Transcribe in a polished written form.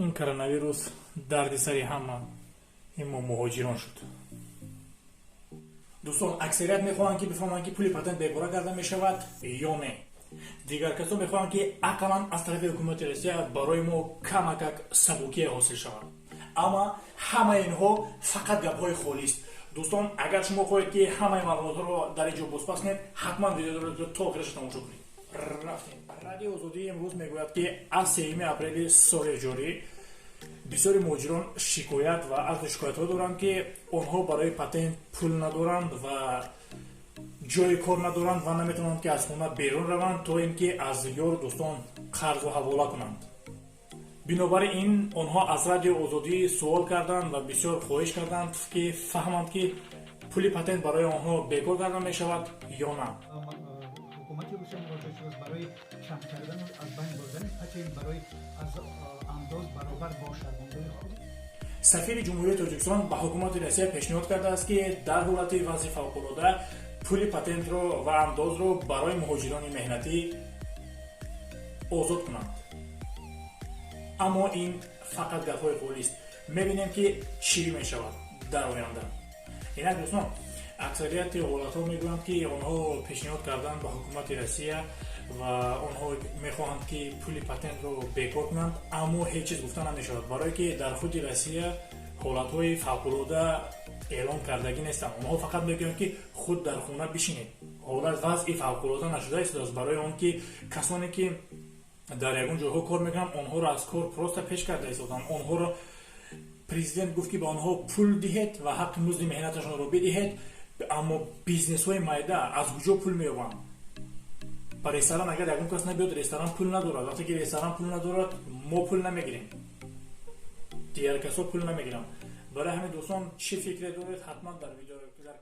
Ин коронавирус дарди сари ҳама ин мо муҳоҷирон шуд. Дӯстон, аксарият мехоҳанд, ки бифаҳманд, ки пули патент бекора карда мешавад ё не. Дигар касон мехоҳанд, ки ақаллан аз тарафи ҳукумати Россия барои мо камакак сабукие ҳосил шавад. Амма ҳамаи инҳо фақат гапҳои холист. Дӯстон, агар шумо хоҳед, ки ҳамаи маълумотҳоро дар ин ҷо бозпас кунед, ҳатман видеоро то охираша тамошо кунед. Рафтем. Радиои Озодӣ имрӯз мегӯяд, ки аз 3 апрели соли ҷорӣ бисёри муҳоҷирон шикоят ва арзу шикоятҳо доранд, ки онҳо барои патент пул надоранд ва ҷои кор надоранд ва наметавонанд, ки аз хона берун раванд, то ин ки аз ёру дӯстон қарзу ҳавола кунанд. Бинобар ин онҳо аз Радиои Озодӣ суол карданд ва бисёр хоҳиш карданд, ки фаҳманд, ки пули патент барои онҳо бекор карда мешавад ё на. Ҳукумати Русия муроҷиат шудааст барои кам кардану аз байн бурдани патент, барои аз андоз баробар бо шаҳрвандони худ. Сафири Ҷумҳурии Тоҷикистон ба ҳукумати Россия пешниҳод кардааст, ки дар ҳолати вазъи фавқулода пули патентро ва андозро барои муҳоҷирони меҳнатӣ озод кунанд. Аммо ин фақат гапҳои холист. Мебинем, ки чӣ мешавад дар оянда. Инак, дӯстон, аксарияти ҳолатҳо мегӯянд, ки онҳо пешниҳод карданд ба ҳукумати Россия ва онҳо мехоҳанд, ки пули патентро бекор кунанд, аммо ҳеҷ чиз гуфта намешавад, барое ки дар худи Россия ҳолатҳои фавқулода эълон кардагӣ нестанд. Онҳо фақат мегӯянд, ки худ дар хона бишинед. Ҳолат вазъи фавқулода нашуда истодааст, барои он ки касоне, ки дар ягон ҷойҳо кор мекунанд, онҳоро аз кор просто пеш карда истоданд. Онҳоро президент гуфт, ки ба онҳо пул диҳед ва ҳаққи музди меҳнаташонро бидиҳед. Аммо бизнесҳои майда аз куҷо пул меёбанд? Ба ресторан агар ягон кас набиёд, ресторан пул надорад. Вақте ки ресторан пул надорад, мо пул намегирем, дигар касо пул намегиранд. Барои ҳамин, дӯстон, чӣ фикре доред, ҳатман дар видео дар